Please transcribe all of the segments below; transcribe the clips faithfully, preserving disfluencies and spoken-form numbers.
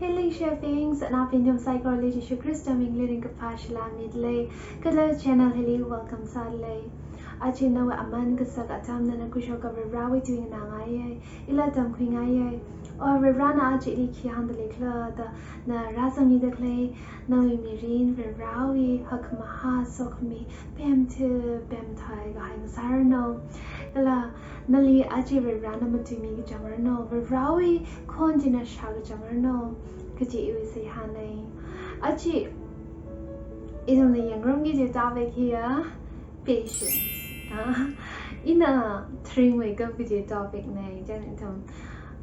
Hello, share beings, and I've been doing psychology Jishu Christ, I'm English in Kapashila Midley. Kada channel hili welcome sālei. Aja nawui aman kasak atam nana khuishoka Varewui tuingana ngaiye, ila tamkhui ngaiye. O Varena aja ili khi hāngdalei khala da na rāzangmida khalei, nawui mirin Varewui hakkhamahā sokhami pemthu pemthai kahai ngasāranu. Kala nali aja Varena matuimi kachang ranu, Varewui khon china shā kachang ranu, kaji iwui seihānei. Aja ithumna yangrumki kaji topic hiya patience. Ah, ina tharingwui kap kaji topic nei, chieina ithum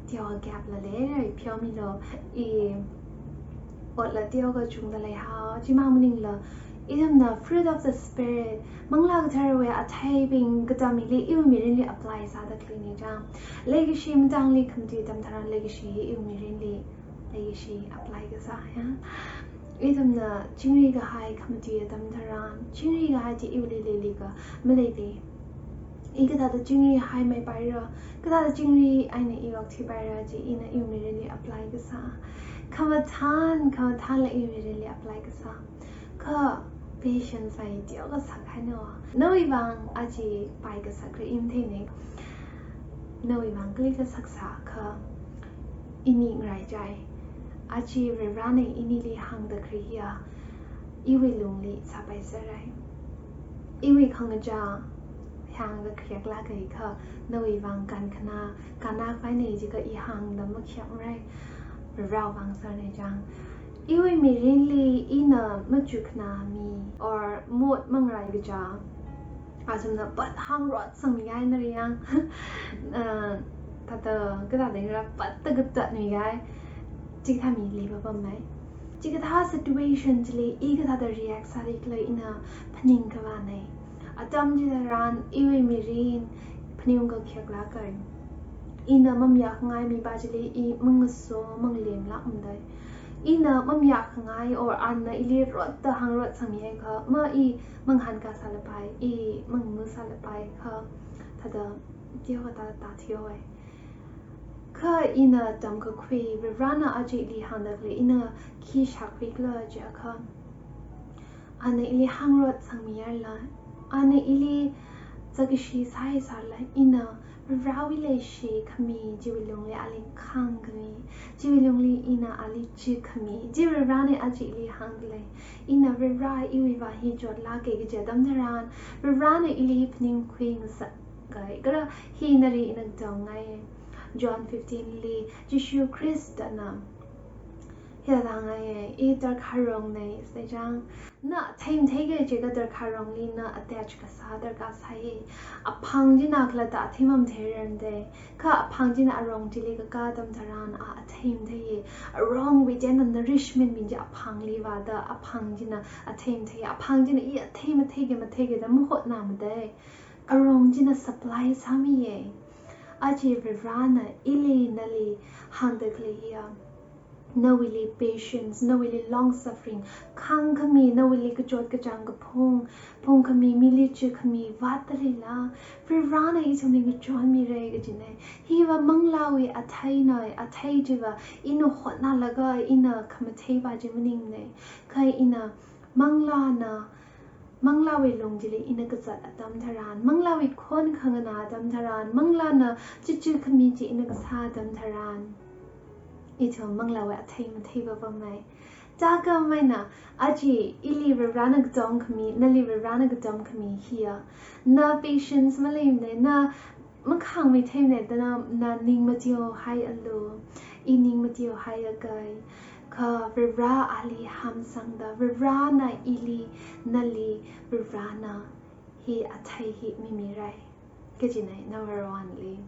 teokha gap la leirei, pheomilu, i otla teokha chungda leihao, chimang maningla, ithumna fruit of the Spirit, Manglā Katharawui atheibing katam hili iwui mirinli apply sāda khalei nei chang. Leikashi matangli khamatui atam tharan leikashi hi iwui mirinli, leikashi apply kasā ya. Ithumna chingri kahai khamatui atam tharan, chingri kahai chi iwuili leilika maleili. I kathāda chingri haimei paira, kathāda chingri eina i okthui paira chi ina iwui mirinli apply kasā. Khamathān, khamathānla iwui mirinli apply kasā. Kha patience hi teokha sākhaina. Nawui vang aja pai kasakra i matheinei. Nawui vang kali kasak sākha, ini ngaraichai. Aja Varena inili hāngda khalei hiya, iwui lungli sāpai sārai. Iwui khangachā hāngda khayak lākei kha, nawui vang kankhana, kanna khavai nei jiakha i hāngda makhayakmarai. Varewui vang sānei chang. Iwui mirinli ina machukhanā mi, or mood mangarai kaja, athumna pat hāngrot sangmi kahai na riyang. Ah, thāda, kathāda ngarā pat da katatmi kahai. Chikathā mi leipapammei. Chikathā situation chili i kathāda react sāli khala ina phaning khavā nei. Atam chitharan iwui mirin phaning kakhayak lākei. Ina mamayākhangai mipā chili i mangaso mangalemlākmada. Ina mamayākhangai or ana ili rotda hāngrot sangmi kahai kha, ma i mangahānkā sālapai, i mangamu sālapai kha, thāda teokha thāda theihaowei. Kha ina tamkakhui, Varena aja ili hāngda khalei ina khi shākhui khala jiakha, ana ili hāngrot sangmi hairala, ana ili zakkashi sāi sālala, ina Varewui leishikhami, chiwui lungli ali khāngkhami, chiwui lungli ina ali chikhami, chi Varena aja ili hāngdalei. Ina Vare iwui vang hi chotlākei kaji atam tharan, Varena ili phaningkhui ngasakkei. Kala hi nali ina katongai. John fifteen li Jishu Khristana hithāda hāngngaiye, i darkar arong nei, sāchang. Na athei matheikei jiakha darkar arongli na attach kasā darkar sāi. Aphang china khalatta athei mamathei rarmada. Kha aphang china arong chili kakā atam tharan a athei matheiya. Arongwui eina nourishment mi chi aphangli vāda, aphang china athei matheiya. Aphang china i athei matheiki matheiki da mahotnāmada. Arong china supply sāmiya. Aja Varena ili nali hāngda khalei hiya, nawuili patience, nawuili long suffering, khāngkhami, nawuili kachot kachāng kaphung, phungkhami, mili chikhami vātda leila, Varena ithumli ngachonmirei kajinei. Hiva manglāwui atheinei, athei chiva ina hotnālaga ina khamathei pā chi maningnei. Kha ina manglāna, manglāwui lung chili ina kazat atam tharan, manglāwui khon khanganā atam tharan, manglāna chichikhami chi ina kasā atam tharan, ithum manglāwui athei matheipapammei. Chākam eina, aja ili Varena katongkhami, nali Varena katongkhami hiya, na patience maleimada, na makhāngmei theimada, na, na ning mateohaialu, i ning mateohaiakei. Kha Vare ali hamsangda, Varena ili, nali, Varena hi athei hi mimirei kajinei, number one li.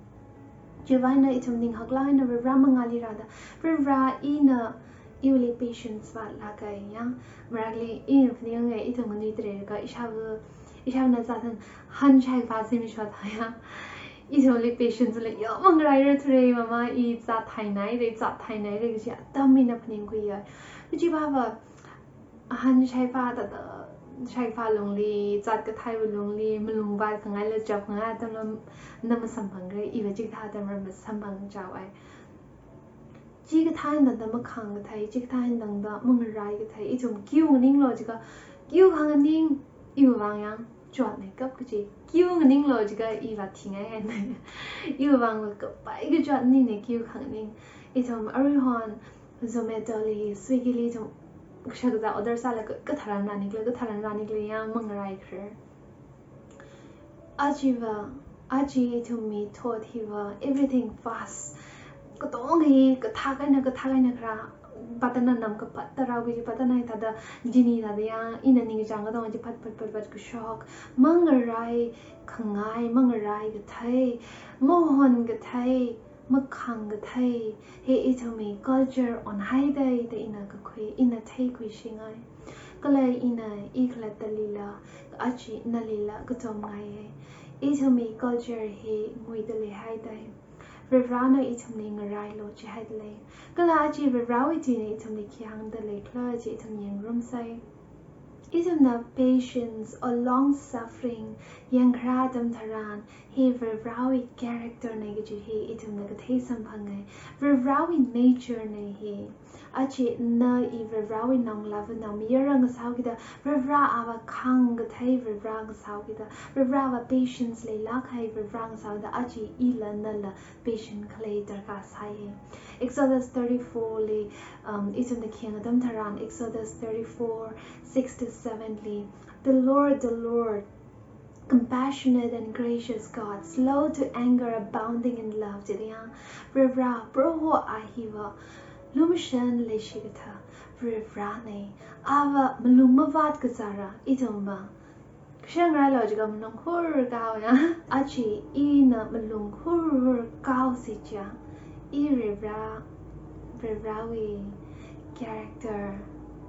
Chiwui eina ithum ning haklāk eina Vare mangāli rāda, Vare ina iwuili patience vātlākei ya. Marakli ina phaninga, ithum nganuitare kha ishāva, ishāvana zāthan han shaiva zimiksho thāya. Ithumli patience la yo mangrairar thurei mama, i zāthainaire, zāthainaire kaji atam ina phaningkhuiya. Kaji pāva, ahan shaiva thāda, shaiva lungli, zat kathaiva lungli, malung vātkhangaila chapkhangai atamla na masamphangrei, iva chikathā atamla masamphangchaowa. Chikathā eina tangda makhāng kathei, chikathā eina tangda mangarai kathei, ithum kiu nganinglo jiakha, kiu khanganing, iwui vang yang chotnei kap kaji. Kiu nganinglo jiakha iva thingai hainei. Iwui vangva kapai kachotnei ne kiu khanganing. Ithum aruihon Zomato li, Swiggy li ithum kashak kazā order sālaga katharan rānikhala, katharan rānikhala yang mangarai kharar. Achiva, achi ithumwui thot hiva, everything fast. Katonga hi kathak eina, kathak eina kharā, button na nam kaphat tara kaji, button na thāda, jini thāda yang, ina ningchāng katonga chi phat, phat, phat, phat kashok. Mangarai khangai, mangarai kathei, mahon kathei, makhāng kathei, hi ithumwui culture onhaidalei da ina kakhui, ina theikhuishingai. Kala ina i khalatta lila, achi nalila kachomngaiya. Ithumwui culture hi nguida leihaidalei. Varivarana ithumli ngarailo jihaidalei. Kala achi Varivarawui tuina ithumli khi hāngda leikhala chi ithum yangngarumsei. Ithumna patience or long suffering yangkharā atam tharan, hi Varivarawui character nei kaji hi ithumna kathei samphangai. Varivarawui nature nei hi. Achi na i Varivarawui naongalāvana mayara ngasāhaokida, Varivara ava khāng kathei Varivara ngasāhaokida, Varivara ava patience leilāk kahai Varivara ngasāhaokida, achi ila nala patient khalei darkar sāi. Exodus thirty-four li, um, ithumna khi hāng atam tharan, Exodus thirty-four, six to seven li, "The Lord, the Lord, compassionate and gracious God, slow to anger, abounding in love," jida yang, Varivara, Proho a hiva, lumashan leishi kathā Varivara nei, ava malung mavāt kazāra, ithumva. Kashang railo jiakha malung khur kao ya. Achi ina malung khur kao si chiakha, i Varivara, Varivarawui character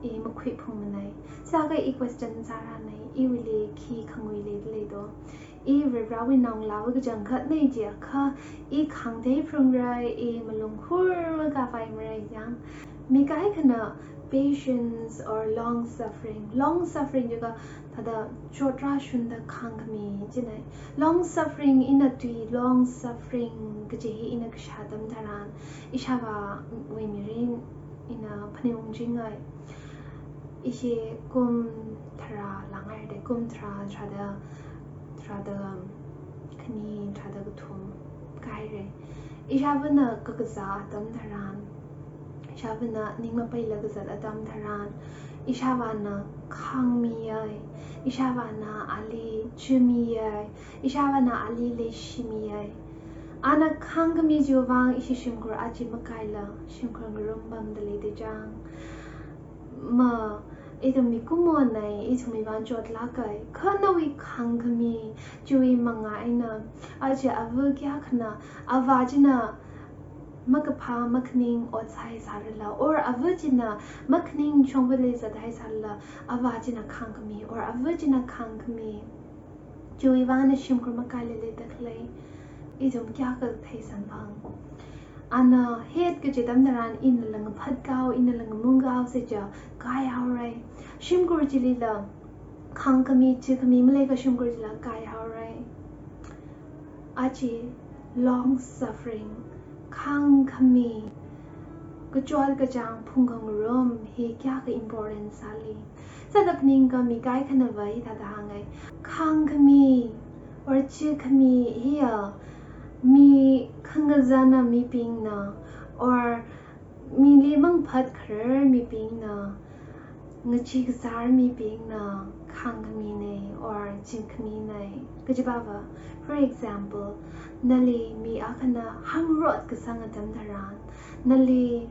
i makhuiphungmanei. Sākha i question sāranei, iwuili khi khangui leidalei do. I Varivarawui naongalāva kachangkhatnei jiakha, i khāngthei phungrei, i malung khur makapai marei yang. Mi kaikhana patience or long suffering. Long suffering jiakha thāda chotrāshunda khāngkhami jinei. Long suffering ina tui, long suffering kaji hi ina kashā atam tharan, ishāvāwui mirin ina phaningungjingai. Ishi kum tharā langhairei, kum tharā, tharāda, tharāda khani, tharāda kathum kahairei. Ishāvāna kakazā atam tharan, ishāvāna ning mapeila kazat atam tharan, ishāvāna khāngmiyei, ishāvāna ali chimiyei, ishāvāna ali leishimiyei. Ana khāngkhami chiwui vang ishi shimkhur achi makaila, shimkhur ngarum pamda leida chang. Ma, ithum mikumonei, ithumwui vang chotlākai. Kha nawui khāngkhami chiwui manga eina, aja ava kayākhana, avā china makaphā makhaning ot sāhaisārala, or ava china makhaning shongfa leizat haisārala, avā china khāngkhami, or ava china khāngkhami. Chiwui vang ana shimkhur makaila leida khalei, ithum kayākha theisamphang. Ana het kaji atam tharan inala ngaphat kao, inala ngamung kao si chiakha kaihaorei. Shimkhur chilila khāngkhami, chikhami maleiakha shimkhur chila kaihaorei. Achi long suffering, khāngkhami, kachot kachāng phungkhangarum hi kayākha important sāli. Sāda phaningakha mi kaikhanava hithāda hāngai. Khāngkhami or chikhami hiya mi khangazana mibingna, or mili mangaphat kharar mibingna, ngachee kazār mibingna khāngkhaminei or chikhaminei. Kajipava, for example, nali mi akhana hāngrot kasang atam tharan, nali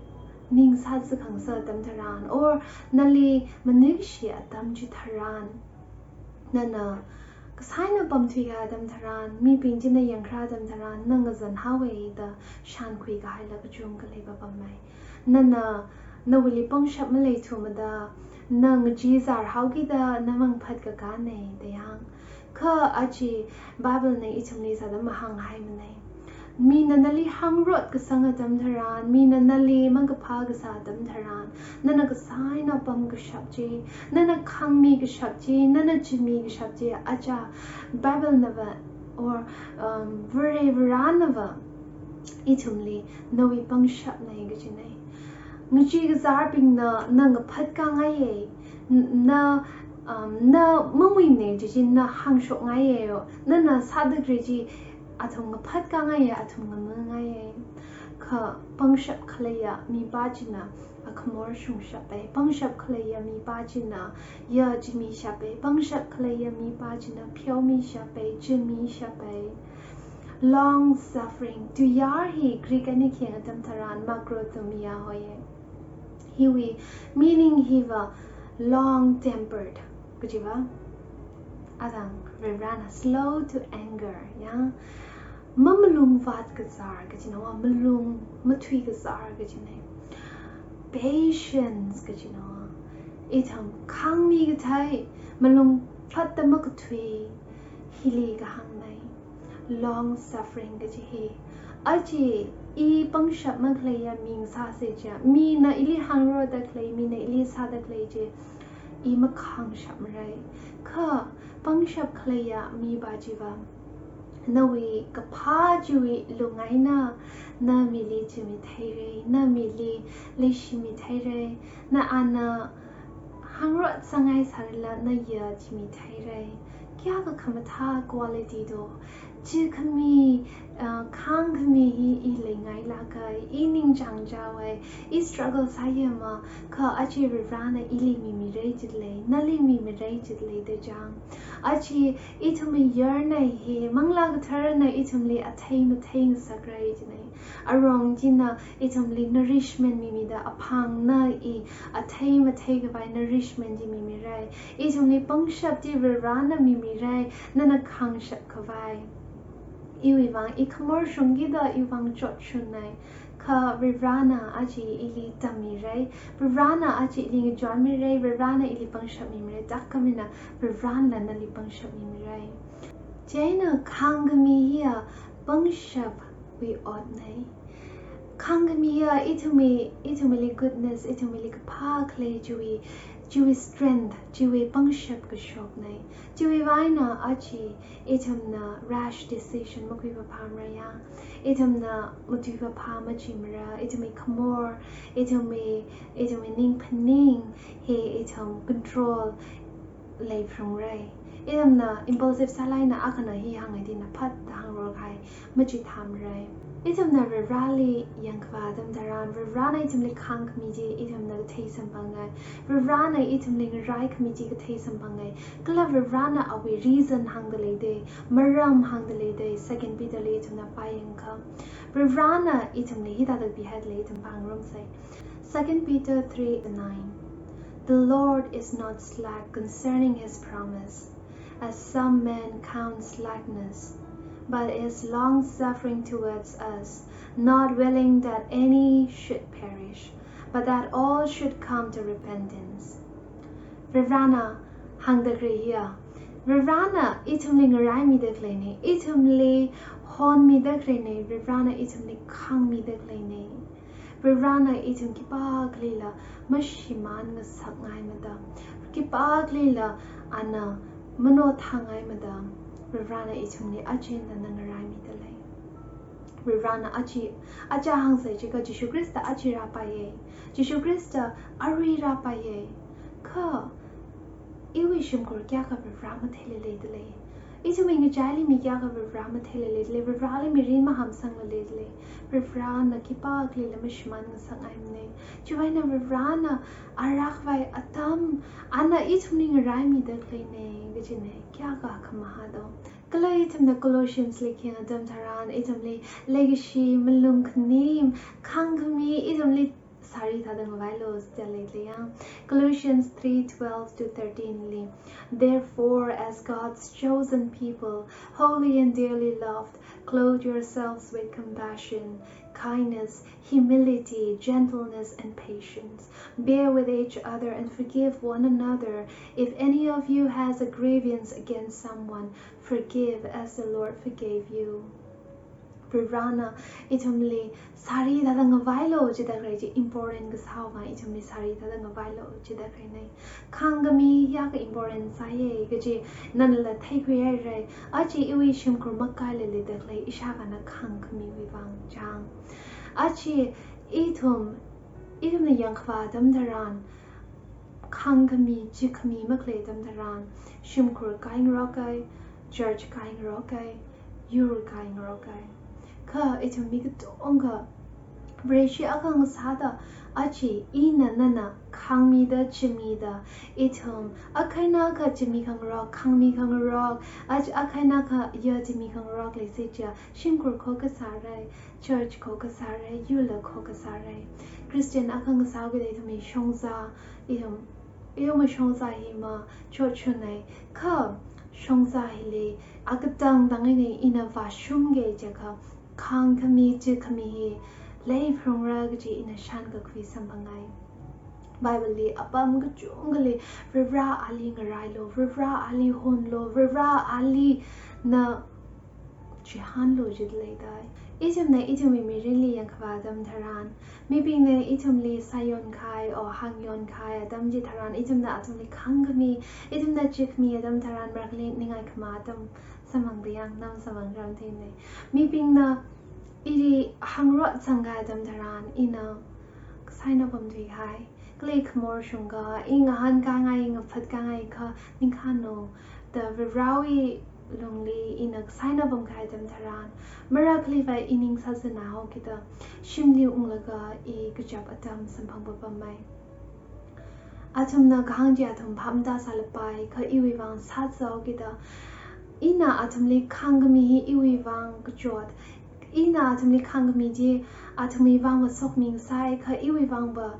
ning sāzakhangsā atam tharan, or nali manuikashi atam chitharan, nana kasā eina pamthuikahai atam tharan, mibing china yangkharā atam tharan, na ngazanhaowei da shānkhui kahaila kachungkha leipapammei. Nana nawuili pangshap maleithumada, na ngachee zārhaokida na mangaphat kakānei da yang. Kha aja Bible na ithumli sāda mahānghaimanei. Mina nali hāngrot kasang atam tharan, mina nali makaphā kasā atam tharan, nana kasā eina pamkashap chi, nana khāngmikashap chi, nana chimikashap chi, aja Bible nava, or, um, Varivaranava ithumli nawui pangshapnei kajinei. Ngachee kazārbingna na ngaphat kāngaiya, n-, na, um, na mamuimana kaji chi na hāngshokngaiya, nana sāda khalei chi athum ngaphat kāngaiya, athum ngamangaiya. Kha pangshap khaleiya mipā china akhamor shungshapa, pangshap khaleiya mipā china ya chimishapa, pangshap khaleiya mipā china pheomishapa, chimishapa. Long suffering. Tuiyār hi Greek eina khayang atam tharan makrothumia hoiya. Hiwui meaning hiva long tempered kajiva. Athang Varivarana slow to anger, ya. Mamalung vātkazār kajina, malung mathuikazār kajina. Patience kajina. Ithum khāngmi kathei, malung phatta makathui, hili kahāngna. Long suffering kaji hi. Aja i pangshap makhaleiya mi ngasāsa chiakha, mina ili hāngrokda khalei, mina ili sāda khalei chi i makhāngshapmara. Kha pangshap khaleiya mipā chiva, nawui kaphā chiwui lung eina na mili chimitheira, na mili leishimitheira, na ana hāngrok sāngai sārala na ya chimitheira. Kayākha khamathā quality do. Chi khami, uh, khāng khami hi i leingailāka, i ningchāng chaowa, i struggle sāyama, kha aja Varivarana ili mimira jilei, nali mimira jilei da chang. Aja ithumwui yarnei hi, Manglā Katharana ithumli athei mathei ngasakra jinei. Arong china ithumli nourishment mimida, aphangna i athei mathei khavai nourishment chi mimira. Ithumli pangshap chi Varivarana mimira, nana khāngshap khavai. Iwui vang i khamor shungkida iwui vang chotshunna. Kha Varivarana aja ili tammira, Varivarana aja ili ngachonmira, Varivarana ili pangshap mimira, tak khamina Varivarana nali pangshap mimira. Chieina khāng khami hiya pangshapwui otna. Khāng khami hiya ithumwui, ithumwuili goodness, ithumwuili kaphā khalei chiwui, chiwui strength, chiwui pangshap kashokna. Chiwui vang eina aja ithumna rash decision makhuiphāmara ya. Ithumna matuiphā machimara, ithumwui khamor, ithumwui, ithumwui ningphaning hi ithum control leiphalungra. Ithumna impulsive sālala akhana hi hānga da na phatta hāngrok kahai machithāmara. Ithumna Varivarali yangkhavā atam tharan, Varivarana ithumli khāng khami chi ithumna kathei samphangai. Varivarana ithumli ngarai khami chi kathei samphangai. Kala Varivarana awui reason hāngda leida, maram hāngda leida, Second Peter li ithumna pāyangakha. Varivarana ithumli hithāda pihaida lei, ithum pāngarumsa. Second Peter three nine. The Lord is not slack concerning his promise, as some men count slackness, but is long-suffering towards us, not willing that any should perish, but that all should come to repentance. Varivarana hāngda khalei hiya, Varivarana ithumli ngaraimida khaleina, ithumli honmida khaleina, Varivarana ithumli khāngmida khaleina. Varivarana ithum khipākhalila mashimān ngasakngaimada, khipākhalila ana manothāngaimada, Varivarana ithumli aja eina ngaraimida lei. Varivarana aja, aja hāngsa chiakha Jishu Khrista aja rāpaiya. Jishu Khrista arui rāpaiya. Kha iwui shimkhur kayākha Varivara matheilala leida lei. Ithumwui ngachaili mi kayākha Varivara matheilala leida lei. Varivarali mirin mahāmsanglala leida lei. Varivarana khipākhalila mashimān ngasakngaimana. Chiwui eina Varivarana arākhavai atam, ana ithumli ngaraimida khaleina kajina, kayākha khamahā do. Kala ithumna Colossians li khayang atam tharan, ithumli leikashi, malung khanim, khāng khami, ithumli sāri thāda ngavailu jida leida lei ya. Colossians three twelve to thirteen li, "Therefore, as God's chosen people, holy and dearly loved, clothe yourselves with compassion, kindness, humility, gentleness, and patience. Bear with each other and forgive one another. If any of you has a grievance against someone, forgive as the Lord forgave you." Varivarana ithumli sāri thāda ngavailu jida khalei chi important kasāwui vang ithumli sāri thāda ngavailu jida khaleina. Khāng khami hiyākha important sāya kaji nanala theikhuihaira. Aja iwui shimkhur makailala leida khalei ishāvāna khāng khamiwui vang chang. Aja ithum Ithumna yangkhavā atam tharan, khāngkhami, chikkhami makhalei atam tharan, shimkhur kaingarokai, church kaingarokai, yur kaingarokai. Kha ithum mi katonga Vareshi akha ngasāda, aja ina nana khāngmida, chimida, ithum akha eina akha chimi khangarok, khāngmi khangarok, aja akha eina akha ya chimi khangarok leisai chiakha, shimkhur khokha sārai, church khokha sārai, yurla khokha sārai. Christian akha ngasākida ithumwui shongza, ithum, ithumwui shongza hi machotchunai. Kha shongza hili akatang tang eina ina vāshungki jiakha, khāngkhami, chikkhami hi leiphalungra kaji ina shānkakhui samphangai. Bible li apam kachungkhali, Varivara ali ngarailu, Varivara ali honlu, Varivara ali na chihānlu jida leidalei. Ithumna ithumwui mirinli yangkhavā atam tharan, mibingna ithumli sāyonkahai, o hāngyonkhai atam chitharan, ithumna athumli khāngkhami, ithumna chikkhami atam tharan, marākhali ningai khamā atam samphangda yang, nam samphang ram theinei. Mibingna ili hāngrot sangkahai atam tharan, ina kasā eina pamthuihai, khalei khamor shungkha, i ngahānkāngai, i ngaphatkāngai kha ningkhanu, da Varivarawui lungli ina kasā eina pamkahai atam tharan, marākhaliva i ning sāzanā haokida, shimli unglaga i kachap atam samphang papammai. Athumna kahāng chi athum phap matāsālapai, kha iwui vang sāzā haokida, ina athumli khāngkhami hi iwui vang kachot, ina athumli khāngkhami chi athumwui vangva sokmi ngasai, kha iwui vangva,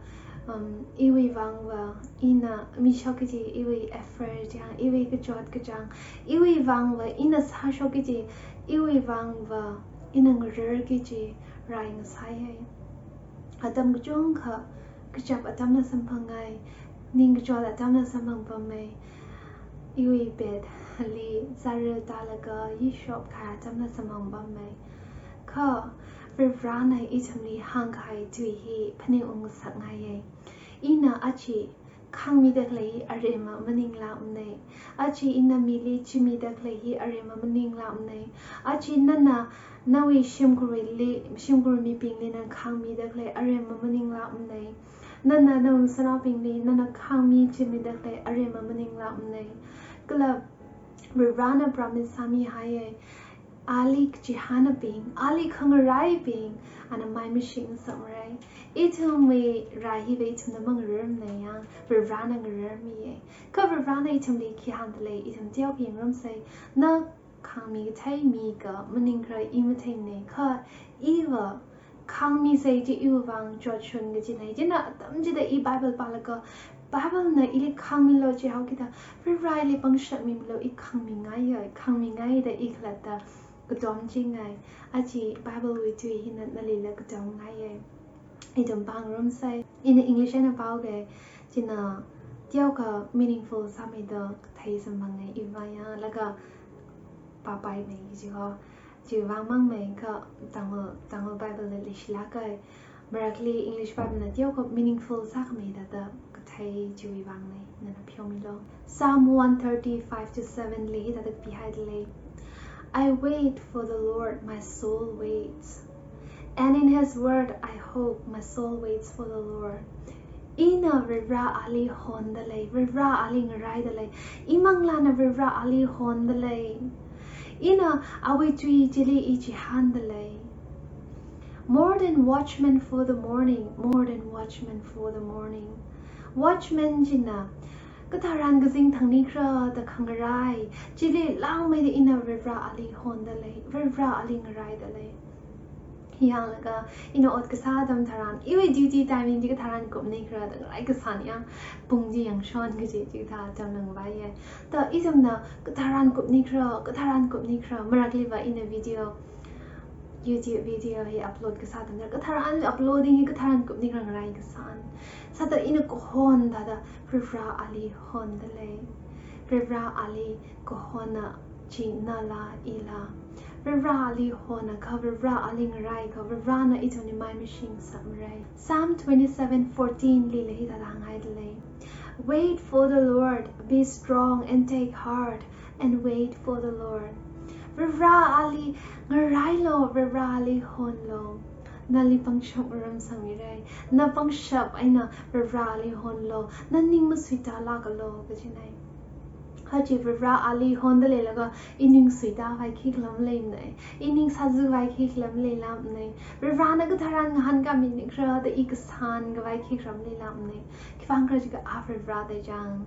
um, iwui vangva ina mishok kaji iwui effort yang, iwui kachot kachāng, iwui vangva ina sāshok kaji, iwui vangva ina ngarar kaji rai ngasāi. Atam kachungkha kachap atamla samphangai, ning kachot atamla samphang pammai, iwui bed li zara tālaga yishop kahai atamla samphang pammai. Kha Varivarana ithumli hāngkahai tui hi phaningung ngasakngaiya. Ina aja khāngmida khalei hi aremma maninglākmanei. Aja ina mili chimida khalei hi aremma maninglākmanei. Aja nana nawui shimkhurwuili, shimkhur mibingli nana khāngmida khalei aremma maninglākmanei. Nana nawui ngasānaobingli nana khāngmi chimida khalei aremma maninglākmanei. Kala Varivarana promise sāmihaiya, ali kachihānabing, ali khangaraibing, ana mai mashing ngasakmarai. Ithumwui rai hiva ithumna mangararmanei yang, Varivarana ngararmiya. Kha Varivarana ithumli khi hāngdalei, ithum teokha yangrumsei. Na khāngmi kathei mi kha maningkhala i matheimanei, kha iva khāngmisei chi iwui vang chotshun kajinei. Chieina atam chida i Bible pālaga, Bible na ili khāngmilu jihaokida, Varivara ili pangshap mimilu, i khāngmingaiya, khāngmingaida i khalatta katomchingai. Aja Bible wui tui hina nalila katomngaiya. Ithum pāngarumsei. Ina English eina pāuke, chieina teokha meaningful sāmeida kathei samphangngai iva ya, laga pāpaimei kaji ho. Chiwui vang mangmei kha Tangkhul, Tangkhul Bible li leishilāka. Marākhali English Bible na teokha meaningful sākhamei thāda kathei chiwui vangnei, nana pheomilu. Psalm one thirty, five to seven li hithāda kapihaidalei. I wait for the Lord, my soul waits. And in his word I hope, my soul waits for the Lord. Ina Varivara ali hondalei, Varivara ali ngaraidalei, imanglāna Varivara ali hondalei. Ina awui tui chili i chihāndalei. More than watchmen for the morning, more than watchmen for the morning. Watchman china katharan kazing thangnikhala da khangarai, chili langmeida ina Varivara ali hondalei, Varivara ali ngaraidalei. Yanglaga, ina ot kasā atam tharan, iwui duty timing chi katharan kupnikhala da ngarai kasān yang, pung chi yangshon kaji chithā atam langvaiya. Da ithumna katharan kupnikhala, katharan kupnikhala, marākhaliva ina video, YouTube video hi upload kasā atam tharan, katharan uploading hi katharan kupnikhala ngarai kasān. Sāda ina kahon thāda Varivara ali hondalei. Varivara ali kahonna chi nala ila. Varivara ali honna kha, Varivara ali ngarai kha, Varivarana ithumli mai mashing ngasakmarai. Psalm twenty-seven fourteen lila hithāda hānghaidalei. Wait for the Lord, be strong and take heart, and wait for the Lord. Varivara ali ngarailu, Varivara ali honlu. Nali pangshap ngaramsangmirai. Na pangshap eina Varivarali honlu. Na ning masuitālākalu kajinei. Hachi Varivara ali honda leilaga, i ning suitāvai khikhala maleimanei. I ning sāzuvai khikhala maleilāmanei. Varivarana katharan ngahānkāmi nikhala da i kasānkhavai khikhala maleilāmanei. Khivangkhala jiakha a Varivara da chang.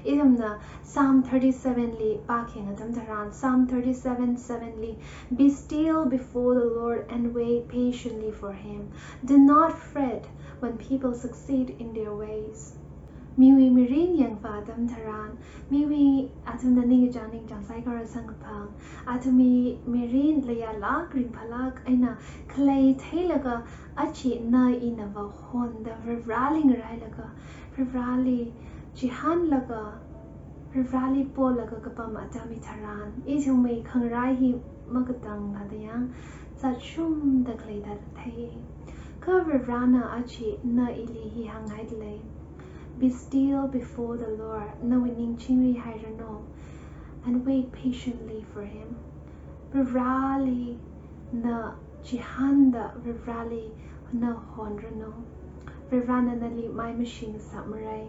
Ithumna Psalm thirty-seven li pākhayang atam tharan, Psalm thirty-seven seven li, "Be still before the Lord and wait patiently for him. Do not fret when people succeed in their ways." Miwui mirin yangvā atam tharan, miwui athumna ningkachāng ningkachāng saikora samkaphang, athumwui mirin layālāk ringphālāk eina khalei theilaga, achi na inava honda Varivarali ngarailaga, Varivarali chihānlaga, Varivarali polaga kapam atam hitharan, ithumwui khangarai hi makatang thāda yang, zatshumda khalei thāda thei. Kha Varivarana achi na ili hi hānghaida lei. "Be still before the Lord," nawui ning chingrihairanu, "and wait patiently for him." Varivarali na chihānda Varivarali na honranu. Varivarana nali mai mashingasakmarai.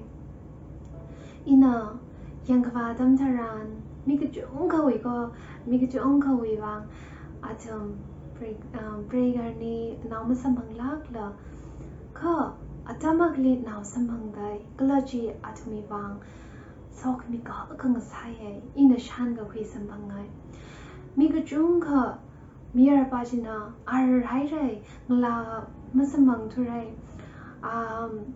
Ina yangkhavā atam tharan, mi kachungkhawui ko, mi kachungkhawui vang, athum preg-, um, pregnant nao masamphanglākla, kha atam akhali nao samphangdai, kala chi athumwui vang sokhami kakā ngasāya, ina shānkakhui samphangngai. Mi kachungkha mayarpa china ar hairai, ngalā masamphangthurai, um,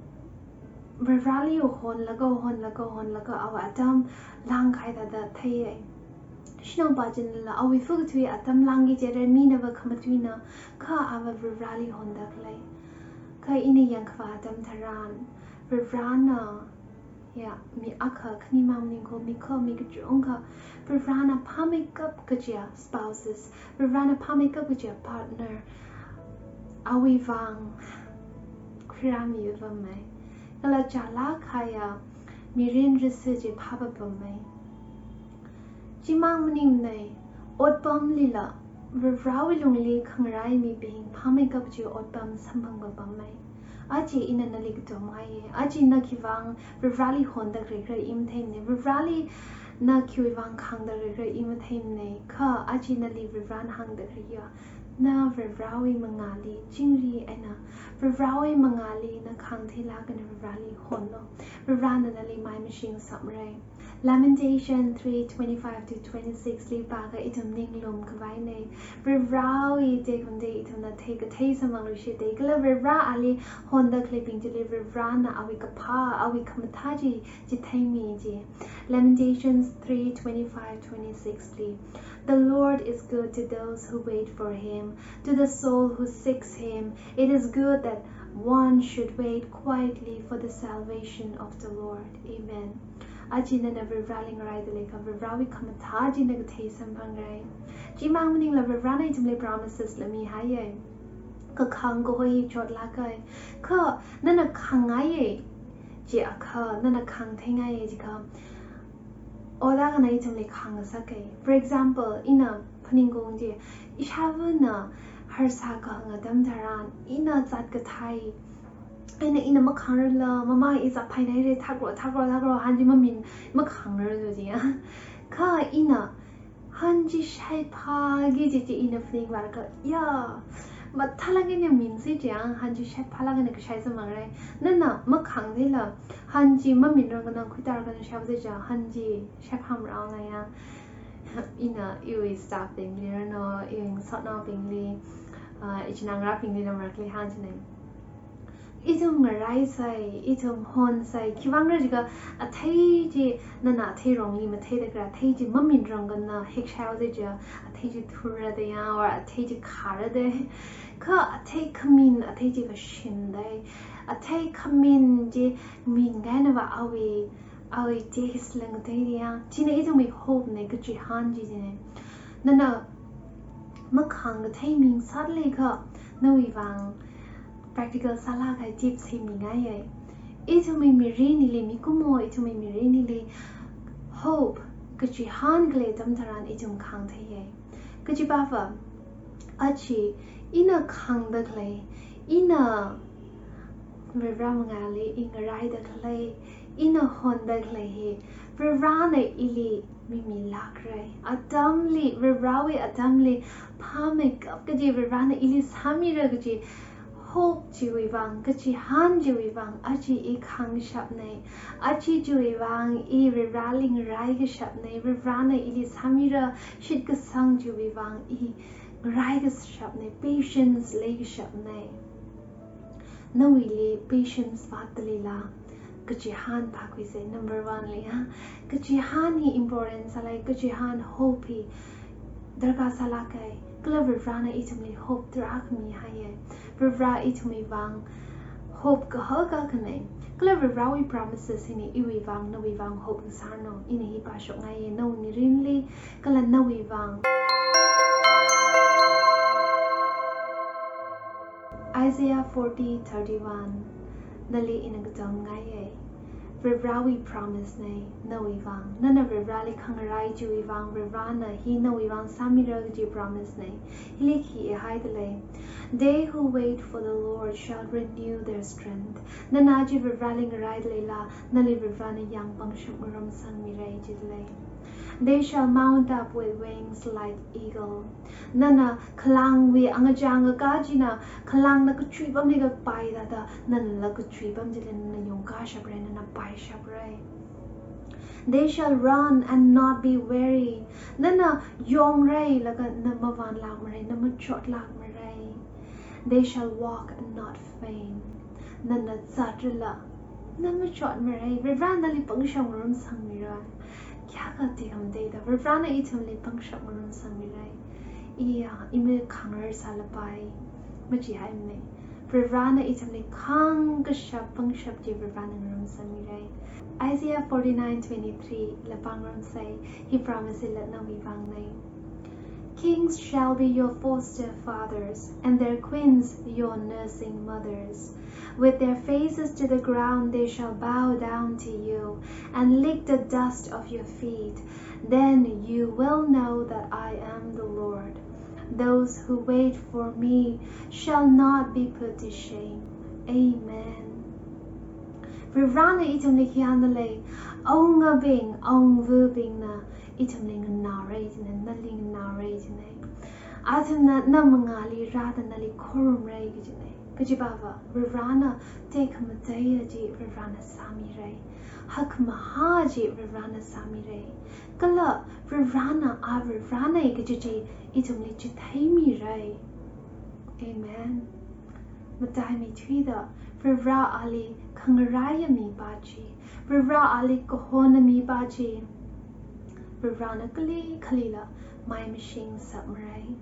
Varivarali honlaga, honlaga, honlaga, awui atam lāngkahai thāda theiya. Shanaopa chinala awui fakathui atam lāngki jiakha minava khamatuina, kha ava Varivarali honda khalei. Kha ina yangkhavā atam tharan, Varivarana, ya, mi akha khanimang maningkho, mi kha, mi kachungkha, Varivarana phāmeikap kajiya spouses, Varivarana phāmeikap kajiya partner, awui vang khuirāmi vāmei. Kala chālāk kahaiya mirin risi chi phāpapamei. Chimang maningmanei, otpamlila, Varivarawui lungli khangarai mibing phāmeikap kaji otpam samphangpapamei. Achi ina nali katomngaiya. Achi na khivang Varivarali honda khalei khala i matheimanei. Varivarali na khiwui vang khāngda khalei khala i matheimanei. Kha achi nali Varivarana hāngda khaleiya, na Varivarawui mangāli chingri eina Varivarawui mangāli na khāngtheilāk eina Varivarali honlu. Varivarana nali mai mashingasakmarai. Lamentation three twenty-five to twenty-six li pākha ithum ninglum khavainei. Varivarawui tekhamatei ithumna theikathei samphangluishitei. Kala Varivara ali honda khaleibing chili Varivarana awui kaphā, awui khamathā chi chitheimi ji. Lamentations three twenty-five twenty-six li, "The Lord is good to those who wait for him, to the soul who seeks him. It is good that one should wait quietly for the salvation of the Lord." Amen. Achi nana Varivarali ngaraida leiakha, Varivarawui khamathā chi na kathei samphangrai. Chimang maningla Varivarana ithumli promises la mihaiya. Kakhāng kahoi chotlāka. Kha nana khāngngaiya jiakha, nana khāngtheingaiya jiakha, ot akhana ithumli khāngngasaka. For example, ina phaningungda, ishāvana harsā kahāng atam tharan, ina zat kathei, ina, ina makhāngrarla, mama i zat phaingaira, thakro, thakro, thakro, hanji mamin, makhāngrarlu jiya. Kha ina hanji shaiphāki kaji chi ina phaningvālaga, ya, mathālāk eina minsi jiya, hanji shaiphālāk eina kashai samphangrai. Nana makhāngtheila, hanji maminrangkana khuitālāk eina shaiphāsi jiya, hanji shaiphāmara ngaiya. Ina iwui staff bingli rano, iwui ngasotnaobingli, ah, ichinā ngarābingli na marākli hāngchinei. Ithum ngaraisai, ithum honsai, khiwuivang khala jiakha athei chi nana atheirongli matheida khalei, athei chi maminrangkana hekshaihaoda jiakha, athei chi thurada ya, or athei chi khārada. Kha athei khamin, athei chi kashinda. Athei khamin chi mingainava awui, awui taste lang athei ya. China ithumwui hope nei, kachihān chi jinei. Nana makhāng kathei mingsāda leiakha, nawui vang practical sālāk kahai tips hi mingaiya. Ithumwui mirinli, mikumo ithumwui mirinli hope kachihān khalei atam tharan ithum khāngtheiya. Kajipava, achi Ina khāngda khalei, ina Varivarā mangāli i ngaraida khalei, ina honda khalei hi Varivarāna ili mimilākrai. Atamli, Varivarāwui atamli phāmeikap kaji Varivarāna ili sāmira kaji hope chiwui vang, kachihān chiwui vang, aja i khāngkashapnei. Aja chiwui vang i Varivarāli ngaraikashapnei. Varivarāna ili sāmira shitkasang chiwui vang i ngaraikashapnei, patience leikashapnei. Nawuili patience vātdaleila, kachihān phākhuisei, number one li, ha. Kachihān hi important sālei, kachihān hope hi darkar sālākei. Kala Varivarāna ithumli hope tarākha mihaiye. Varivarā ithumwui vang hope kahak akhanei. Kala Varivarāwui promises hina iwui vang, nawui vang hope ngasāranu. Ina hi pāshokngaiye, nawui mirinli, kala nawui vang. Isaiah forty thirty-one. Nali ina katamngaiye. Varivarāwui promise nei, nawui vang. Nana Varivarāli khangarai chiwui vang, Varivarāna hi nawui vang sāmira kaji promise nei. Hili khi ihaidalei. They who wait for the Lord shall renew their strength. Nana aja Varivarāli ngaraidaleila, nali Varivarāna yāng pangshap ngarumsangmirai jidalei. They shall mount up with wings like eagle. Nana khalangwui angachang akha china, khalangna kachui pamli kapai thāda, nanala kachui pam chili nana yongkashaprai, nana paishaprai. They shall run and not be weary. Nana yongrai laga na mavanlākmarai, na machotlākmarai. They shall walk and not faint. Nana zatrala, na machotmarai. Varivarāna nali pangshap ngarumsangmirai. Kayākha tekhamatei da Varivarāna ithumli pangshap ngarumsangmirai. Iya, i mi khangar sālapai, machihaimei. Varivarāna ithumli khāngkashap pangshap chi Varivarāna ngarumsangmirai. Isaiah forty-nine twenty-three la pāngarumsei, hi promise hila nawui vang nei. Kings shall be your foster fathers, and their queens your nursing mothers. With their faces to the ground, they shall bow down to you and lick the dust of your feet. Then you will know that I am the Lord. Those who wait for me shall not be put to shame. Amen. Varivarāna ithumli khi hāngdalei, awungabing, awungvabingna ithumli nganaorai jinei, nali nganaorai jinei. Athumna na mangāli rāda nali khorumrai kajinei. Kajiva, Varivarāna tekhamateiya chi Varivarāna sāmirai. Hakmahā chi Varivarāna sāmirai. Kala Varivarāna, a Varivarānei kaji chi ithumli chitheimirai. Amen. Mataimeithuida, Varivarā ali khangaraiya mipā chi, Varivarā ali kahona mipā chi, Varivarāna kali khalila mai mashingasakmarai.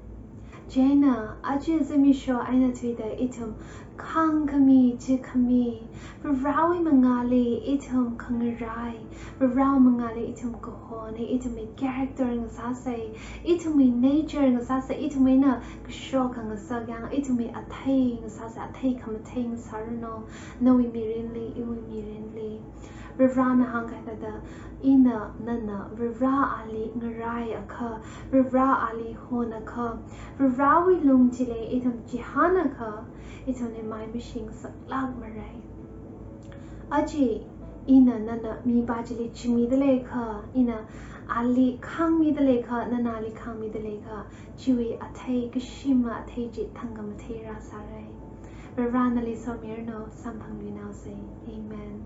Chieina, aja zimiksho eina thuida ithum khāngkhami, chikhami, Varivarāwui mangāli ithum khangarai, Varivarāwui mangāli ithum kahona, ithumwui character ngasāsei, ithumwui nature ngasāsei, ithumwui eina kashok khangasak yang, ithumwui athei ngasāsei, athei khamathei ngasāranu, nawui mirinli, iwui mirinli. Varivarāna hāngkahai thāda, ina nana Varivarā ali ngaraiakha, Varivarā ali honakha, Varivarāwui lung chili ithum chihānakha, ithumli mai mashingasaklākmarai. Aja ina nana mipā chili chimida leikha, ina ali khāngmida leikha, nana ali khāngmida leikha, chiwui athei, kashima athei chi thangkha mathei rāsārai. Varivarāna nali somiranu, samphangluinaosei. Amen.